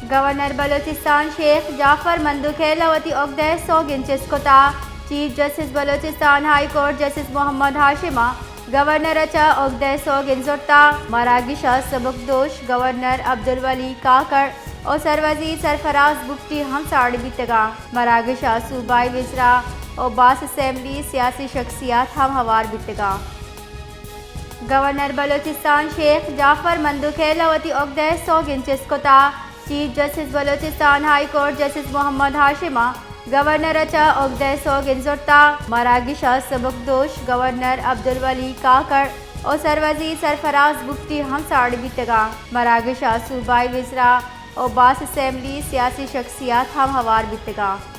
گورنر بلوچستان شیخ جعفر مندوخیل ءَ وتی اگدہ ءِ سوگند چست کتگ۔ Chief justice Balochistan high court justice Muhammad Hashim ءَ گورنر ءَ چہ اگدہ ءِ سوگند زرتگ۔ مراگش ءَ سبکدوش گورنر عبدالولی کاکڑ ءُ سروزیر سرفراز بگٹی ہم ساڑی بیتگ اَنت۔ مراگش ءَ صوبائی وزراء ءُ باسک اسمبلی سیاسی شخصیات ہم ہوار بیتگ اَنت۔ گورنر بلوچستان شیخ جعفر مندوخیل ءَ وتی اگدہ ءِ سوگند چست کتگ۔ Chief justice Balochistan high court justice Muhammad Hashim ءَ گورنر ءَ چہ اگدہ ءِ سوگند زرتگ۔ مراگش ءَ سبکدوش گورنر عبدالولی کاکڑ ءُ سروزیر سرفراز بگٹی ہم ساڑی بیتگ اَنت۔ مراگش ءَ صوبائی وزراء ءُ باسک اسمبلی سیاسی شخصیات ہم ہوار بیتگ اَنت۔